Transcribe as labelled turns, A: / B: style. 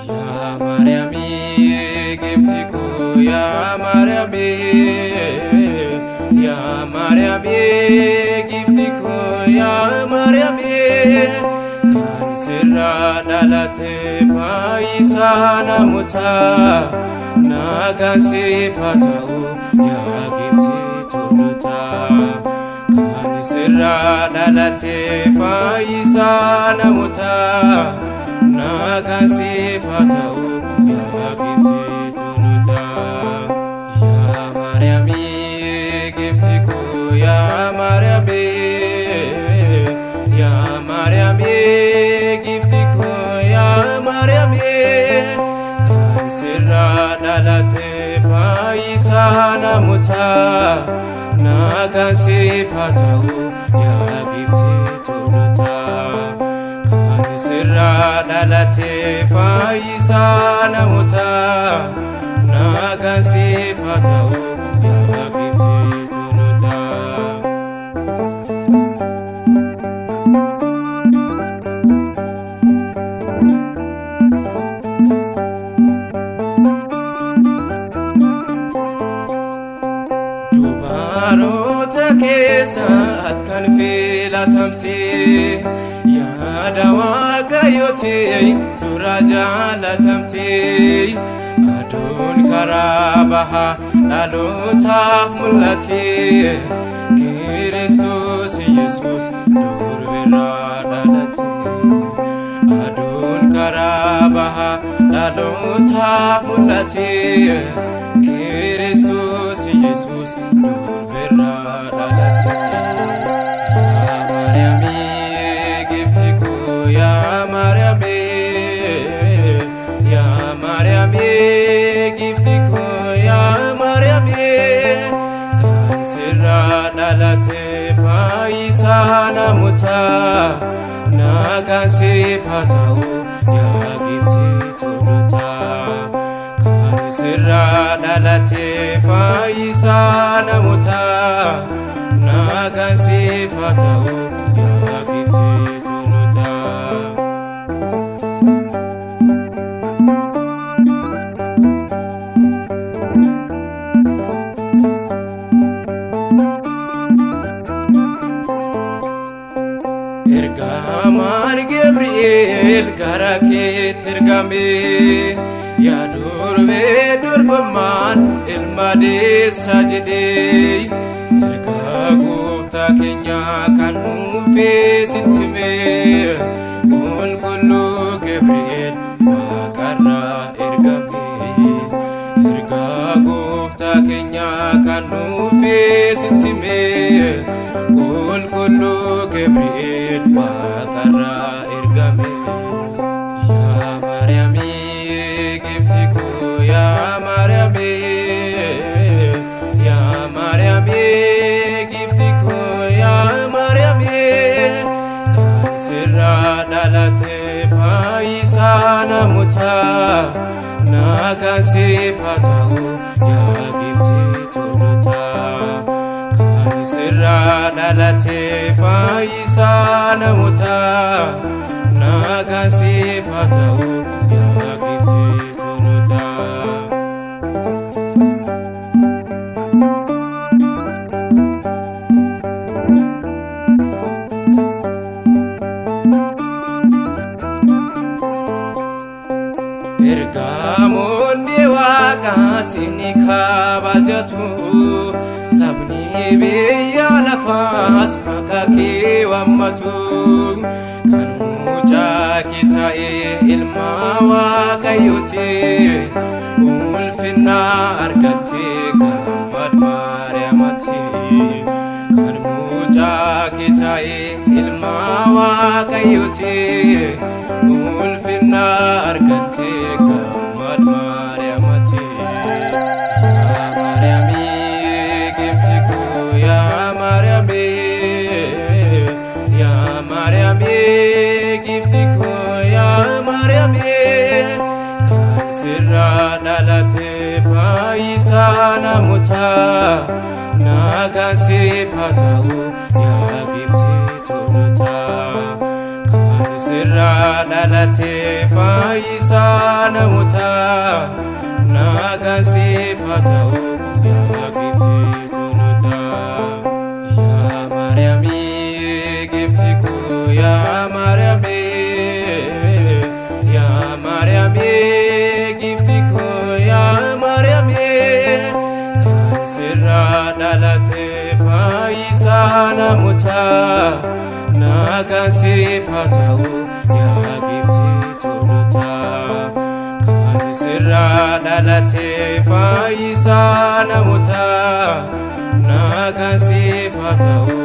A: Yaa Maariyaami gifti koo, yaa Maariyaami, yaa Maariyaami gifti koo, yaa Maariyaami, kan sirraa dhalate fayyisaa namootaa, nagaan siif haa ta'u yaa gifti tolootaa. Kan sirraa dhalate fayyisaa namootaa, nagaan siif haa ta'u yaa gifti tolootaa. Yaa Maariyaami gifti koo, yaa Maariyaami, yaa Maariyaami gifti koo, yaa Maariyaami, kan sirraa dhalate fayyisaa namootaa, nagaan siif haa ta'u yaa gifti tolootaa. Kan sirraa dhalate fayyisaa namootaa, nagaan siif haa ta'u yaa gifti tolootaa. Dubaroota keessaat kan filatamte, yaada Waaqayyooti dura jaalatamte, aduun karaa bahaa dhalootaaf mul'ate, Kiristoos Yesuus durbirraa dhalate. Aduun karaa bahaa dhalootaaf mul'ate, Kiristoos Yesuus durbirraa dhalate. Yaa Maariyaami gifti koo, yaa Maariyaami, yaa Maariyaami gifti koo, yaa Maariyaami, kan sirraa dhalate fayyisaa namootaa, nagaan siif haa ta'u yaa gifti tolootaa. Kan sirraa dhalate fayyisaa namootaa, nagaan siif haa ta'u yaa gifti tolootaa. Ergamaan Gabri'eel gara keetti ergame, yaa durbee durbummaan ilma deessa jedhee, ergaa gooftaa keenyaa kan dhufee sitti hime, qulqulluu Gabri'eel waaqarraa ergame. Ergaa gooftaa keenyaa kan dhufee sitti hime, qulqulluu Gabri'eel waaqarraa ergame. Yaa Maariyaami gifti koo, yaa Maariyaami, yaa Maariyaami gifti koo, yaa Maariyaami, kan sirraa dhalate fayyisaa namootaa, nagaan siif haa ta'u yaa gifti tolootaa. Kan sirraa dhalate fayyisaa namootaa, nagaan siif haa ta'u yaa gifti tolootaa. Ergamoonni waaqaa si kabajatu, sabni biyya lafaas maqaa kee waammatu, kan mucaa kee ta'e ilma Waaqayyooti, ulfina argatte gammad Maariyaamati. Kan mucaa kee ta'e ilma Waaqayyooti, ulfina argatte gammad Maariyaamati. Yaa Maariyaami gifti koo, yaa Maariyaami, yaa Maariyaami gifti koo, yaa Maariyaami, kan sirraa dhalate. fayyisaa namootaa nagaan siif haa ta'u yaa giiftii tolootaa. Kan sirraa dhalate fayyisaa namootaa nagaan siif haa ta'u yaa giiftii tolootaa. Yaa Maariyaamii giiftii koo yaa Maariyaamii yaa Maariyaamii giiftii koo yaa Maariyaamii kan sirraa dhalate fayyisaa namootaa nagaan siif haa ta'u yaa giiftii tolootaa. Kan sirraa dhalate fayyisaa namootaa nagaan siif haa ta'u.